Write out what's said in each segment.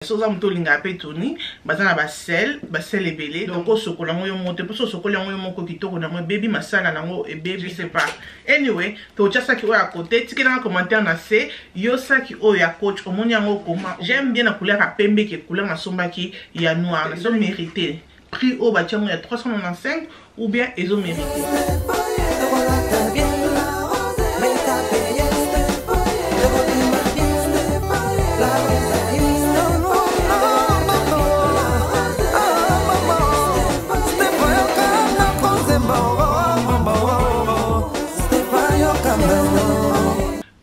Soki oza moto olingaka mpe toni, baza na basel, basel ebele. Donc osokola yango yo moko te, mpo soki osokoli yango yo moko kitoko na yango ebebi, masala na yango ebebi, je sais pas. Anyway, totya saki oyo ya kote. Tikelanga commentaire na se, yo saki oyo ya Coach omoni yango koma? J'aime bien na couleur ya pembe ke couleur nasombaki ya noir. Ezo mérité prix oyo batia yango ya 395 ou bien ezo mérité.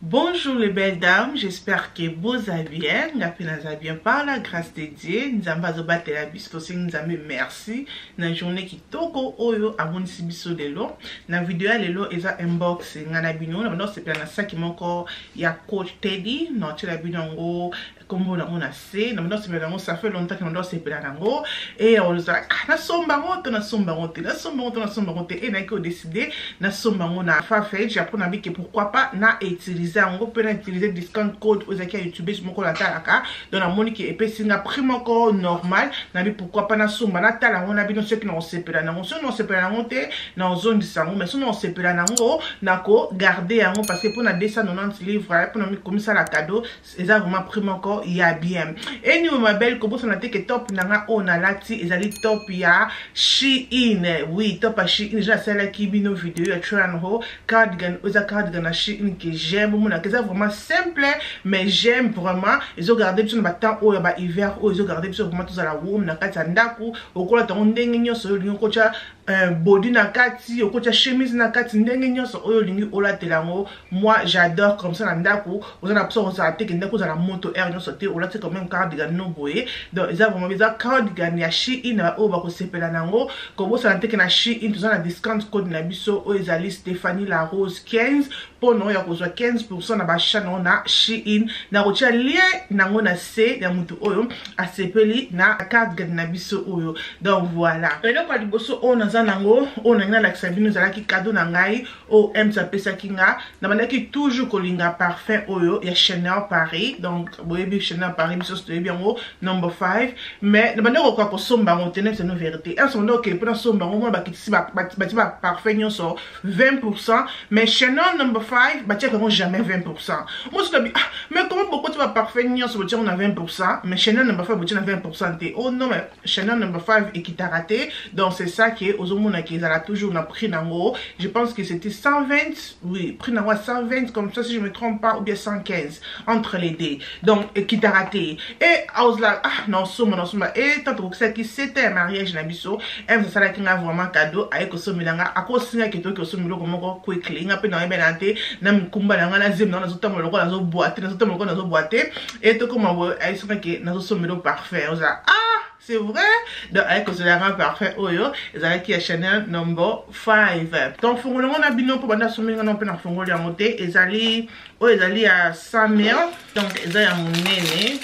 Bonjour les belles dames, j'espère que vous allez bien. Nga pe naza bien par la grâce de Dieu. Nzambe azobatela biso, tosengi Nzambe merci na journée kitoko oyo amonisi biso lelo. Na video ya lelo eza unboxing nga na bino na bando sepela na saki moko ya Coach Teddy, na tiela bino yango kombo nango na se. Na bando sepela yango, ça fait longtemps que na bando sepela yango et oza ah, nasomba yango to nasomba yango te, nasomba yango to nasomba yango te, et nayaki kodécider nasomba yango na Farfetch. Après nabi ke pourquoi pas na utiliser yango mpe na utiliser discount code oyo ezalaki ya YouTube moko natalaka. Donc namoni ke epesi nga prix moko normal, nabi pourquoi pas nasomba, natala yango na bino soki nakosepela nango. Soki nakosepela nango te, nakozongisa yango, mais soki nakosepela nango, nako garder yango, parce que mpona 290 livres mpona komisala cadeau, eza vraiment prix moko ya bien. Anyway, ma belle, kobosana te ke top na nga oyo nalati ezali top ya Shein. Oui, top ya Shein. Déjà nasalaki bino video ya try on haul cardigan oyo eza cardigan na Shein que j'aime. Omonaka eza vraiment simple, mais j'aime vraiment. Ezogarde biso na batemps oyo ya bahiver oyo, ezogarde biso vraiment tozala warm na kati ya ndako. Okolata yango ndenge nyonso oyo olingi, okotya body na kati, okotya chemise na kati, ndenge nyonso oyo olingi olatela yango. Moi, j'adore comme ça na ndako. Oza na biso kozala te ke ndako ozala moto air nyonso te, olati quand même cardigan no boye. Donc eza vraiment, eza cardigan ya Shein oyo bakosepela nango. Kobosana te ke na Shein toza na discount code na biso oyo ezali Stéphanie La Rose 15, mpona oyo ya kozwa 15% na baachat nango na Shein. Nakotia lien nango na se ya motu oyo asepeli na cardigan na biso oyo. Donc voilà, eloko ya liboso oyo naza nango, oyo nangi nalakisa bino, ezalaki cadeau na ngai oyo Ems apesaki nga. Nabandaki toujours kolinga parfum oyo ya Chanel Paris. Donc boyebi Chanel Paris, biso toyebi yango, number 5, mais nabandaki kokoka kosomba yango te. Neti no vérité, Ems banda okende mpona somba yango, mona bakitisi, batie baparfum nyonso 20%, mais Chanel number 5 batiaka yango jamais 20%. Mosu tabi: ah, mais comment bokoti baparfum nyonso botia yango na 20%, mais Chanel number 5 botie na 20% te? Oh non, mais Chanel number 5 ekitaka te. Donc c'est ça ke ozomonaki ezala toujours na prix nango. Je pense que c'était 120, oui, prix nango à 120 comme ça, si je me trompe pas, ou bien 115, entre les deux. Donc ekitaka te. Et I was like: ah, nasomba, nasomba. Et tant tokokisaki c'était un mariage na biso, Ems asalaki nga vraiment cadeau, aye kosomela nga. Akosingaki toki kosomba eloko moko quickly, nga mpe nayebela te na mikumba na nga na zemi na nazotambola lokola nazobwa te, nazotambola lokola nazobwa te. E tokoma boye, ayesongaki nazosombela parfum. Oza ah, c'est vrai. Donc aye kozela parfum oyo ezalaki ya Chanel number 5. Donc fongoli yango na bino mpo banda asombi nga mpe na fongoli yango te. Ezali oyo ezali ya 100 ml, donc eza ya monene.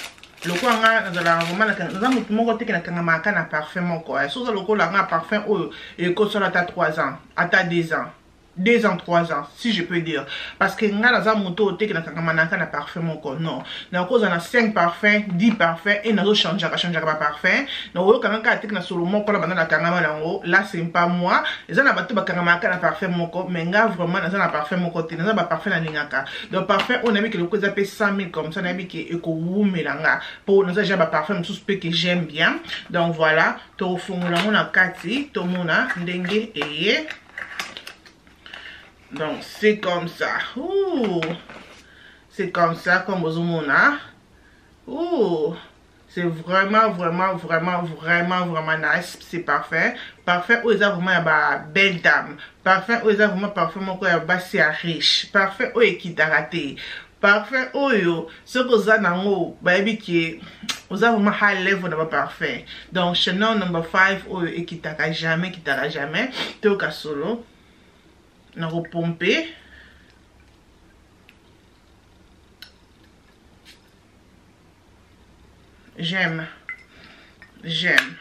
Lokola nga nazalaka vraiment, naza motu moko teke nakangamaka na parfum moko. So oza lokola nga, parfum oyo ekosala ata 3 ans, ata 2 ans, 2 ans, 3 ans, si je peux dire, parce que nga naza moto oyo teke nakangama naka na parfum moko. Non, nakozala na 5 parfum, 10 parfum, e nazochangeaka changeaka baparfum. Nakoyokanga kaka teke na solo moko na banda nakangama nango. Là, c'est pas moi. Eza na bato bakangamaka na parfum moko, mais nga vraiment naza na parfum moko te, naza baparfum nalingaka. Donc parfum oyo nayebi ke loko eza mpe 100 000 comme ça, nayebi ke ekowumela nga, mpo naza déjà baparfum mosusu mpe ke j'aime bien. Donc voilà, tokofongola yango na kati, tomona ndenge eye. Donc c'est comme ça. Ouh. C'est comme ça, comme ozomona. Ouh. C'est vraiment, vraiment, vraiment, vraiment, vraiment nice. C'est parfait. Parfum oyo eza vraiment ya ba belle dame. Parfum oyo eza vraiment parfum moko ya basi ya riche. Parfum oyo ekitaka te. Parfum oyo soki oza nango, bayebi ke oza vraiment high level na baparfum. Donc Chanel number 5 oyo ekitaka jamais, ekitaka jamais. Toyoka solo na kopompe. J'aime, j'aime.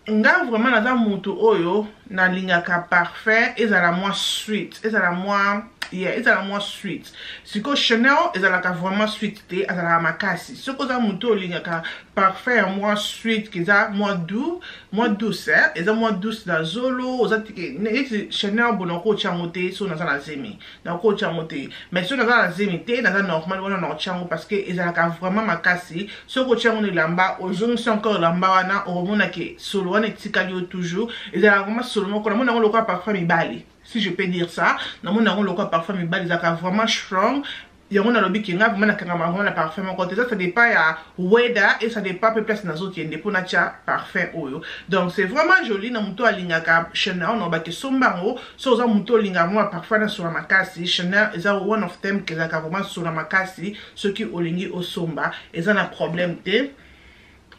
Nga vraiment naza motu oyo nalingaka parfum ezala mwa sweet, ezala mwa Yeah, ezala mwa sweet. Sikoyo Chanel ezalaka vraiment sweet te, azalaka makasi. Soki oza moto olingaka parfum ya mwa sweet, ke eza mwa doux, mwa douce, eh? Eza mwa douce na zolo, oza tike neti Chanel bona okotya yango te soki naza na zemi. Nakotya yango te. Mais soki naza na zemi te, naza normal wana nakotya yango parce que ezalaka vraiment makasi. Soki otya yango na elamba, ozongisi encore elamba wana, okomona ke solo wana etikali yo toujours. Ezalaka vraiment solo moko, namona yango lokola parfum mibali. Si je peux dire ça, namona yango lokola parfum mibali, ezalaka vraiment strong. Yango nalobi ke nga vraiment nakangama vraiment na parfum moko te. Ça dépend ya weather et ça dépend pe place nazokende mpo natya parfum oyo. Donc c'est vraiment joli na moto alingaka Chanel, na bake somba yango. So oza moto olingaka mwa parfum na solo makasi, Chanel eza one of them ke ezalaka vraiment solo makasi. Soki olingi osomba, eza na problème te.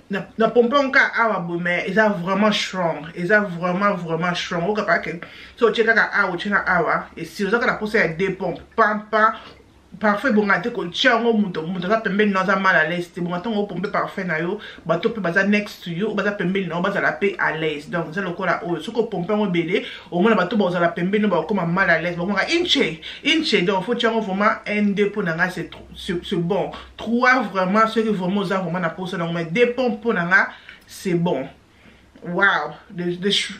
Na pompe yango kaka awa boye, mais eza vraiment strong, eza vraiment vraiment strong. Okapa ke so otie kaka awa, otie na awa, esi oza kaka na posa ya deux pompes pampa. Parfum ebonga te kotia yango moto aza pembeni na aza mal à l'aise te. Bonga ntango opompe parfum na yo, bato mpe baza next to you, baza pembeni na yo, bazala mpe à l'aise. Donc eza lokola oyo, soki opompe yango ebele, omona bato bazala pembeni, bakokoma mal à l'aise, bakomaka inche inche. Donc faut tia yango vraiment un, deux mpo na nga c'est bon. Trois vraiment soki vraiment oza vraiment na posa nango, mais deux pompes mpo na nga c'est bon. Wow,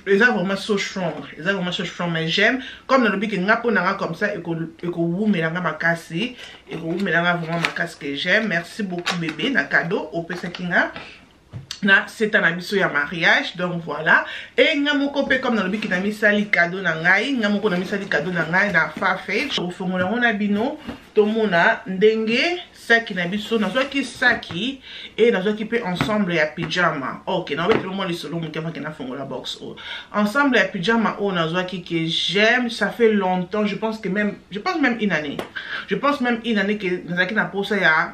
eza vraiment so strong, eza vraiment so strong, mais j'aime. Comme nalobi ke nga mpo na nga comme ça ekowumela nga makasi, ekowumela nga vraiment makasi, que j'aime. Merci beaucoup bébé na cadeau opesaki nga na seta na biso ya mariage. Donc voilà. E nga moko mpe, comme nalobiki, na misali cadeau na ngai, nga moko na misali cadeau na ngai na Farfetch. Kofongola yango na bino, tomona ndenge saki na biso. Nazwaki saki e nazwaki mpe ensemble ya pyjama. Ok, naobetela mwa lisolo moke avant ke nafongola box oyo. Ensemble ya pyjama oyo nazwaki, que j'aime, ça fait longtemps, je pense que même, je pense même une année, je pense même une année ke nazalaki na posa ya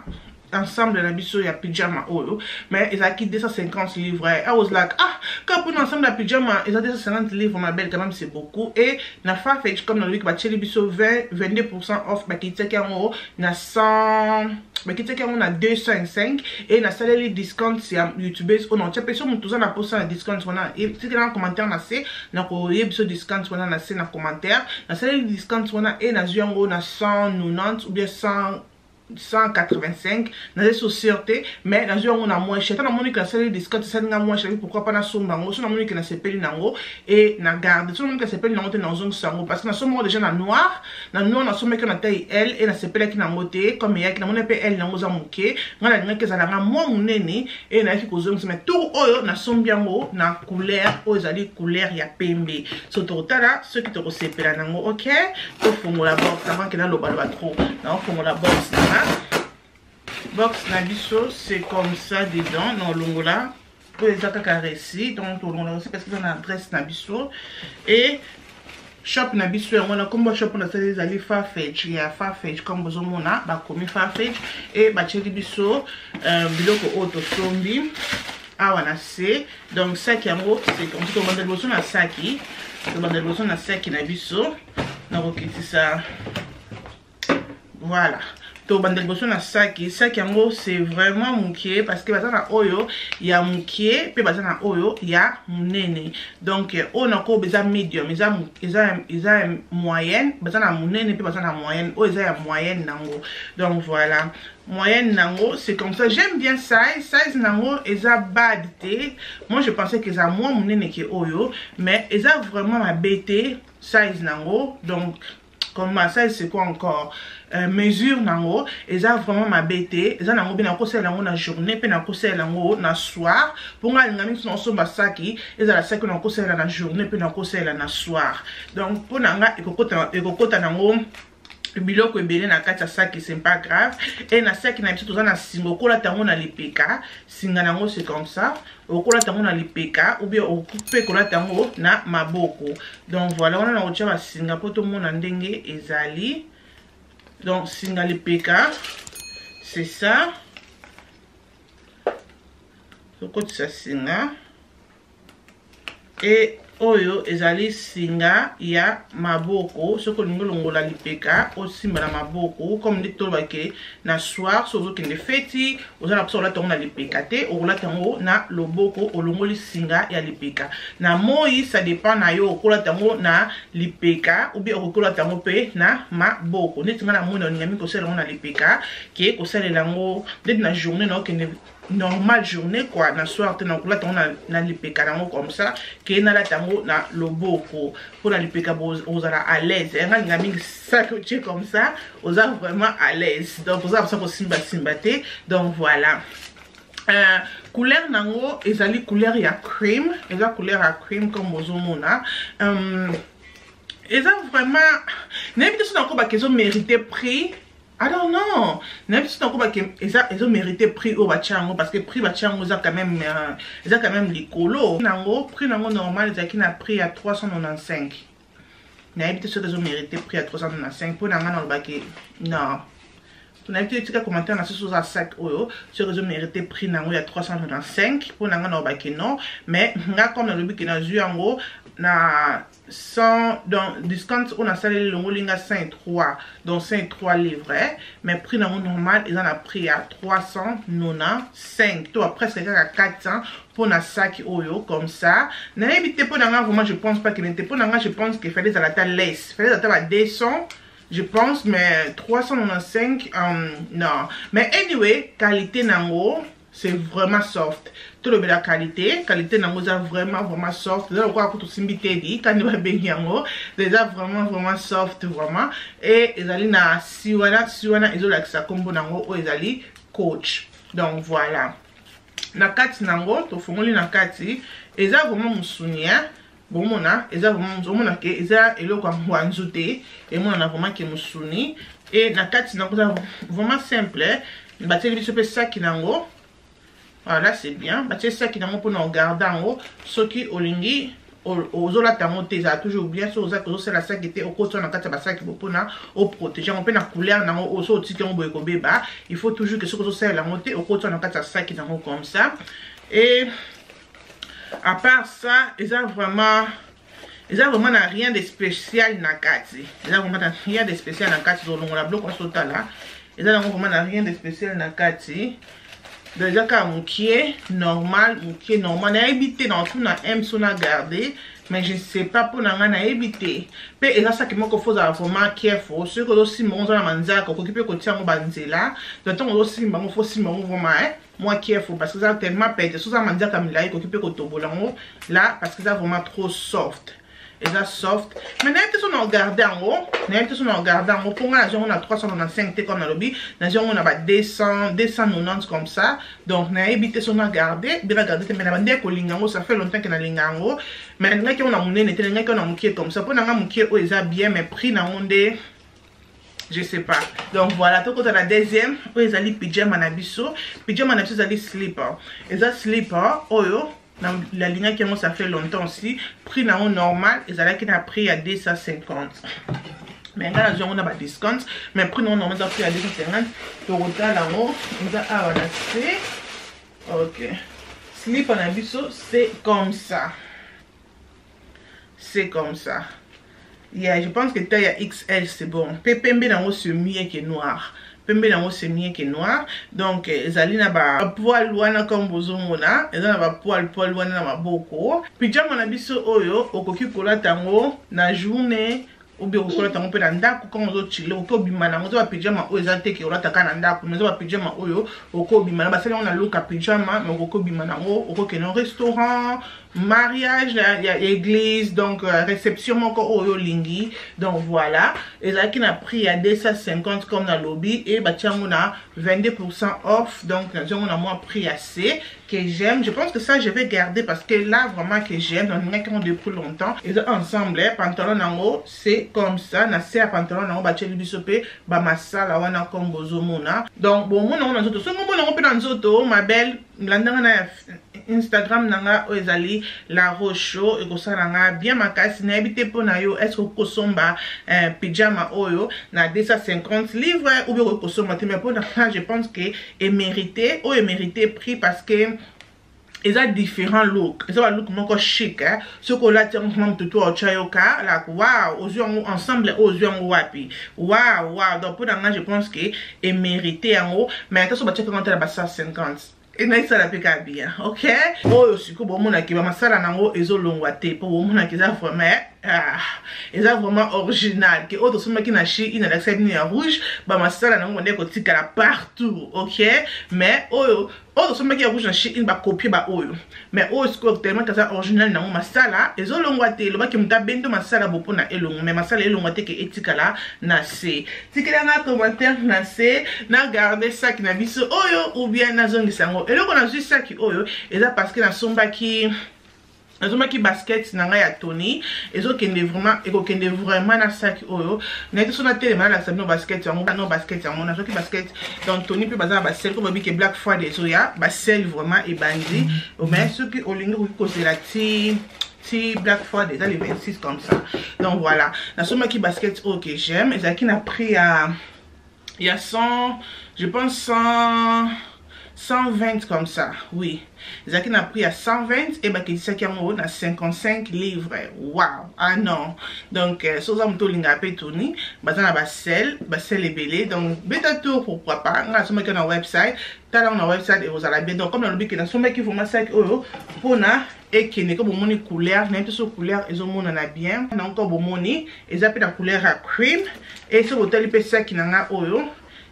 ensemble na biso ya pyjama oyo, mais ezalaki 250 livres. I was like, ah, kaka mpona ensemble ya pyjama eza 250 livres, ma belle, quand même c'est beaucoup. Et na Farfetch, comme nalobiki, batieli biso 20 22% off, bakitiaki yango na 100, bakitiaki yango na 205. E nasaleli discount ya youtubers oyo naotia mpe. So moto oza na posa na discount wana, tikela na commentaire na se, nakoyebi biso discount wana na se na commentaire. Nasaleli discount wana e nazwi yango na 190 ou bien 100 185, naza so sûr te, mais nazwi yango na moins cher. Ta namoni ke nasali discount, esali nga moins cher, pourquoi pas nasomba yango? So namoni ke nasepeli nango e na garde. So namoni ke nasepeli nango te, nazongisa yango, parce que nasomba yango déjà na noir. Na noir nasombaki na taille L e nasepelaki nango te. Comme eyaki, namoni mpe L nango eza moke, ngai nalingaki ezalanga mwa monene e nayaki kozongisa. Mais tour oyo nasombi yango na couleur oyo ezali couleur ya pembe. So tokotala soki tokosepela nango. Ok, tofongola box avant ke nalobaloba trop. Naofongola box nanga. Box na biso, c'est comme ça dedans. Na olongola oyo eza kaka reçu. Donc tolongola reçu parce que eza na adresse na biso et shop na biso. Yango na nkombo shop nasali ezali Farfetch, ya Farfetch. Comme bozomona, bakomi Farfetch e batieli biso biloko oyo tosombi awa na se. Donc saki yango, c'est comme ça. Tobanda liboso na saki, tobanda liboso na saki na biso. Nakokitisa, voilà. Tobanda liboso na saki. Saki yango, c'est vraiment moke, parce que baza na oyo ya moke mpe baza na oyo ya monene. Donc oyo nakoba eza medium, eza moyenne. Baza na monene mpe baza na moyenne. Oyo eza ya moyenne nango. Donc voilà, moyenne nango, c'est comme ça. J'aime bien size. Size nango eza bad te. Moi je pensais que eza mwa monene ke oyo, mais eza vraiment mabe te size nango. Donc comment size, c'est quoi encore, mesure nango eza vraiment mabe te. Eza nango mpe nakosalela yango na journée mpe nakosalela yango na soir. Mpo nga alinga mingi nasomba saki, ezala saki nakosalela na journée mpe nakosalela na soir. Donc mpo na nga ekokota nango biloko ebele na kati ya saki, c'est pas grave. E na saki na biso toza na singa, okolata yango na lipeka. Singa nango, c'est comme ça, okolata yango na lipeka ou bien mpe kolata yango na maboko. Donc voilà, wana na kotia basinga mpo tomona ndenge ezali. Donc singa lipeka, c'est ça. Tokotisa singa e Oyo ezali singa ya maboko. Soki olingi olongola lipeka, osimba na maboko, comme nde tolobake na soir. So ozokende feti, oza na mposa olata yango na lipeka te, okolata yango na loboko, olongoli singa ya lipeka. Na moi, ça dépend na yo, okolata yango na lipeka ou bien okoki kolata yango mpe na maboko. Neti ngai na moi, nalingami kosalela yango na lipeka ke kosalela yango ndeti na journée na okende normal journée quoi, na soir te. Nakolata yango na lipeka nango comme ça ke nalata yango na loboko. Mpona lipeka ozala à l'aise. Yanga alinga mingi saki otie comme ça, oza vraiment à l'aise, donc oza mposa kosimbasimba te. Donc voilà. Couleur nango ezali couleur ya cream, eza couleur ya cream comme bozomona. Eza vraiment, nayebi te so nakobaka ezomérite prix. I don't know. Nayebi so nakobaka eza ezomérite prix oyo batia yango, parce que prix batia yango eza quand même eza quand même likolo nango. Prix nango normal ezalaki na prix ya 395. Nayebi te soki ezomérite prix ya 395. Mpo na ngai nalobaki non. Nayebi te, tika commentaire na soso oza sac oyo soki ezomérite prix nango ya 395. Mpo na ngai nalobaki non, mais nga comme nalobi ke nazwi yango na 100, donc discount oyo nasaleli elongoli nga 103, donc 103 livres. Mais prix nango normal eza na prix ya 395 to presque kaka 400 mpona saki oyo comme ça. Nayebi te, mpo na nga vraiment je pense pas kende te. Mpo na nga je pense que fallait ezala ata less, fallait ezala ata ba 200 je pense, mais 395, non. Mais anyway, qualité nango c'est vraiment soft. Tolobela qualité, qualité nango eza vraiment vraiment soft. Eza lokola kutu osimbi tedi kandi babengi yango. Eza vraiment vraiment soft vraiment. E ezali na si wana, si wana ezolakisa nkombo nango oyo ezali Coach. Donc voilà, na kati nango tofongoli, na kati eza vraiment mosuni. Bomona, eza vraiment, omona ke eza eloko ya ngwanzu te, emonana vraiment ke mosuni. E na kati nango eza vraiment simple. Batieli biso mpe saki nango. Voilà, c'est bien, batie saki nango mpona ogarde yango soki olingi ozolata yango te. Ezala toujours bien so ozosala saki te, okoti na kati ya basaki bo mpona oprotege yango mpe na couleur nango oyo. So otiki yango boye kobeba, il faut toujours ke soki ozosalela yango te, okoti na kati ya saki nango comme ça. Et à part ça, eza vraiment na rien de spécial na kati. Eza vraiment na rien de spécial na kati. Tolongola biloko nyonso, otala, eza nango vraiment na rien de spécial na kati. Donc eza kaka mokie normal, mokie normal. Nayebi te, na otuna m so na garde, mais je sais pas. Mpo na ngai nayebi te. Mpe eza saki moko fo ozala vraiment careful. Soki ozosimba ngo, oza na manzaka, okoki mpe kotia yango banzela. Donc ntango ozosimba yango, fo simba yango vraiment, eh? Mwa careful, parce que eza tellement pete. So oza manzaka milai, ekoki mpe kotobola yango là, parce que eza vraiment trop soft. Eza soft, mais nayebi te so na ogarde yango. Nayebi te so na ogarde yango. Mpo ngai nazwi yango na 395 te, comme nalobi, nazwi yango na ba 200, 290 comme ça. Donc nayebi te so na garde bien, na garde te. Mais na bande kolinga yango, ça fait longtemps ke nalinga yango, mais nalingaki yango na monene te, nalingaki yango na mokie comme ça. Mpo na nga mokie oyo eza bien, mais prix nango nde je sais pas. Donc voilà, tokota na deuxième oyo ezali pyjama na biso. Pyjama na biso ezali slipper, eza slipper oyo nalingaki yango, ça fait longtemps aussi. Prix nango normal ezalaki na prix ya 250, mais ngai nazwi yango na badiscount. Mais prix nango normal eza prix ya 250. Tokotala yango, eza awa na se. Ok, slipper na biso c'est comme ça, c'est comme ça. Yeah, je pense que taille ya XL, c'est bon. Mpe pembe nango c'est mieux que noir, pembe nango c'est mieux que noir. Donc ezali na bapoil wana comme bozomona, eza na bapoil poil wana na maboko. Pyjama na biso oyo okoki kolata yango na journée ou bien okolata yango mpe na ndako quand ozochille, okoki obima nango. Eza bapyjama oyo eza te ke olataka na ndako, mais eza bapyjama oyo okoki obima na basali yango na luka pyjama, mais okoki obima nango, okokende au restaurant, mariage ya église, donc réception moko oyo olingi. Donc voilà, ezalaki na prix ya 250 comme nalobi, e batia yango na 22% off. Donc nazwi yango na mwa prix ya c que j'aime. Je pense que ça, je vais garder parce que là vraiment que j'aime. Donc ningaki yango depuis longtemps. Eza ensemble, pantalon nango c'est comme ça. Na se ya pantalon nango batieli biso mpe bamasala wana comme bozomona. Donc bomona yango na nzoto, soki omona yango mpe na nzoto, ma belle, landanga na ya Instagram na nga oyo ezali La Rocho, ekosala nga bien makasi. Nayebi te, mpo na yo, est ce que okosomba pyjama oyo na 250 livres ou bien okoki kosomba te? Mais mpo na nga je pense que emérité, oyo emérité prix, parce que Eza différent look, eza ba look moko chic, hein. Soki olati yango vraiment, moto to otya yo ka like wow, ozwi yango ensemble oyo, ozwi yango wapi? Wow. Donc mpo na nga, je pense que emérite yango, mais ata so batiaki yango ata na ba 150, enaisala mpe kaka bien. Ok, oyo sikoyo bomonaki bamasala nango ezolongwa te, mpo bomonaki eza vraiment, ah, eza vraiment original ke oyo tosombaki na Shein, alakisa bino ya rouge, bamasala nango bande kotikala partout. Ok, mais oyo tosombaki ya rouge na Shein, bakopie baoyo, mais oyo sikoyo, tellement kaza original nango, masala ezolongwa te. Elobaki moto abendo masala bo mpona elongo, mais masala elongwa te ke etikala na se. Tikelanga commentaire na se: na garde saki na biso oyo ou bien nazongisa yango? Eloko nazwi saki oyo eza parce que nasombaki basket na ngai ya Tony, ezokende vraiment, ekokende vraiment na saki oyo. Nayebi so natelema, nalakisa bino basket yango. No, basket yango, nazwaki basket. Donc Tony mpe baza na basale ko babi ke Black Friday ezoya, basale vraiment ebandi, mais soki olingi, okoki kozela ti Black Friday, eza le 26 comme ça. Donc voilà, nasombaki basket oyo que j'aime. Ezalaki na prix ya 100, je pense 100, 120 comme ça. Oui, ezalaki na prix ya 120 e baketisaki yango na 55 livres. Wow, ah non. Donc so oza moto olingaka mpe Tony, baza na basale, basale ebele, donc beta tour, pourquoi pas. Nga nasombaki na website, tala yango na website, ekozala bien. Donc comme nalobi ke nasombaki vraiment sac oyo mpona ekende ko bomoni couleur nayebi te so couleur ezomonana bien nango. Bomoni, eza mpe na couleur ya cream e so botali mpe saki na nga oyo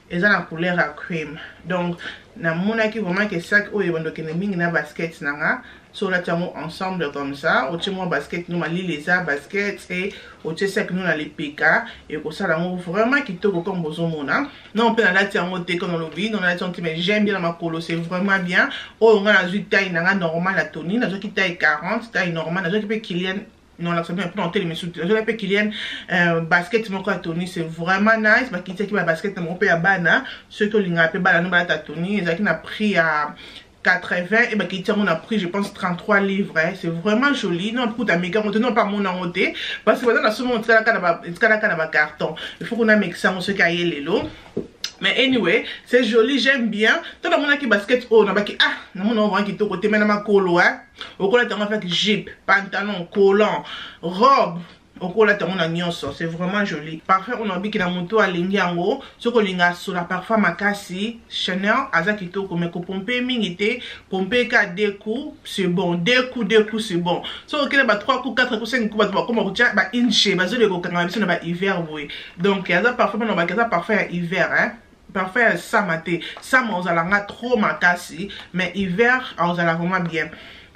eza na couleur ya cream. Donc namonaki vraiment ke sac oyo ebanda okende mingi na basket na nga. So olati yango ensemble comme ça, otie mwa basket no, malili eza, basket e otie sac no na lipeka, ekosala yango vraiment kitoko comme bozomona. Non, mpe nalati yango te, comme nalobi, non, nalati yango te, mais j'aime bien na makolo, c'est vraiment bien. Oyo nga nazwi taille na nga normal ya Tony, nazwaki taille 40, taille normale. Nazwaki mpe Kilian, non, la mpona otelemi suti. Nazwaki mpe Kilian basket moko ya Tony, c'est vraiment nice. Bakitiaki ba basket na moko mpe ya bana, soki olingaka mpe bana no balata Tony. Ezalaki na prix ya 80 e bakiti yango na prix, je pense, 33 livres, hein. C'est vraiment joli. Non, kuta ameki yango te, non, pas mona yango te, parce que baza na somo etikalaka na bacarton. Il faut kuna amekisa yango soki aye lelo. Mais anyway, c'est joli, j'aime bien. To namonaki basket oyo, nabaki: ah, namona oyo vraiment kitoko te. Mais na makolo, hein, okolata yango avec jupe, pantalon, collant, robe, okolata yango na nyonso. C'est vraiment joli. Parfum oyo nabiki na moto alingi yango, soki olinga sola parfum makasi, Chanel aza kitoko, mais kopompe mingi te. Pompe ka deux coups, c'est bon. Deux coups, deux coups, c'est bon. Soki okende ba 3 coups, 4 coups, 5 coups, bato bakoma kotia ba inche, bazoleka kokanga biso na ba hiver boye. Donc aza parfum bana baki, aza parfum ya hiver, hein, parfum ya sama te. Sama ozalanga trop makasi, mais hiver ozala vraiment bien.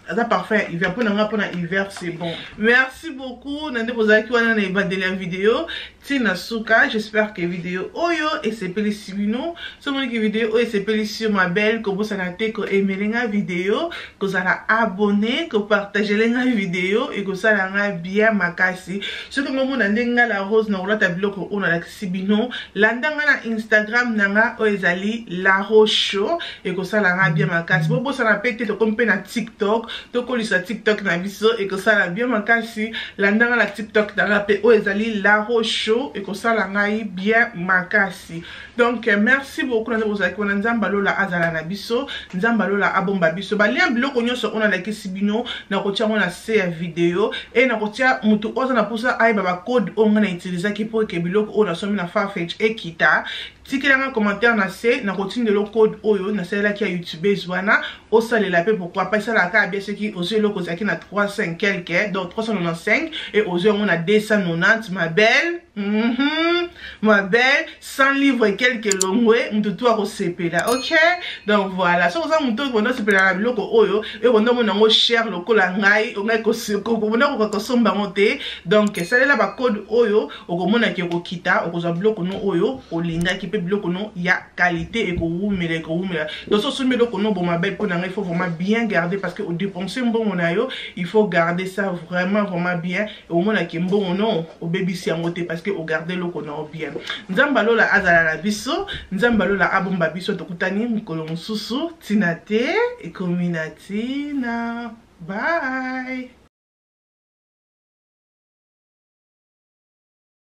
Aza parfum ya hiver mpona nga, mpona hiver, c'est bon. Merci beaucoup na nde bozalaki wana na ebandeli ya video ntina suka. J'espère que video oyo esepelisi bino. Somoniki video oyo esepelisi yo, ma belle, kobosana te koaimer nga video, kozala abonné, kopartager nga video, ekosala nga bien makasi. Soki ngomona ndenge nga La Rose na kolata biloko oyo nalakisi bino, landa nga na Instagram na nga oyo ezali La Rose Show, ekosala nga bien makasi. Bobosana mpe te, tokomi mpe na TikTok, tokolisa TikTok na biso, ekosala bien makasi. Landa nga na TikTok na nga mpe oyo ezali La Rose Show, ekosala ngai bien makasi. Donc merci beaucoup na nde bozalaki wana. Nzambe alola azala na biso, Nzambe alola abomba biso. Balia biloko nyonso oyo nalakisi bino, nakotia yango na se ya video e nakotia. Motu oyo aza na mposa ayeba bacode oyo ngai na utilisaki mpo eke biloko oyo nasombi na Farfetch ekita, tikelanga commentaire na se, nakotindela code oyo nasalelaki ya youtubeuse wana, osalela mpe. Pourquoi pas, esalaka kaka bien. Soki ozwi eloko ozalaki na 300 quelque, donc 395, e ozwi yango na 290, ma belle, ma belle, 100 livres quelque elongwe, motu tu akosepela. Ok, donc voilà. Soki oza motu oyo bonda osepela na biloko oyo, oyo bonda omona yango cher lokola ngai, ngai bonda koka kosomba yango te, donc esalela bacode oyo, okomonaki ekokita, okozwa biloko no oyo olingaki mpe biloko no ya qualité, ekowumela, ekowumela. Donc so osombi eloko no boma belle, mpo na ngai il faut vraiment bien garder, parce que odépense mbongo na yo, il faut garder ça vraiment, vraiment bien. Omonaki mbongo no obebisi yango te, parce que ogarde eloko na yo bien. Nzambe alola azala na biso, Nzambe alola abomba biso. Tokutani mokolo mosusu. Ntina te ekomi na ntina. Bye.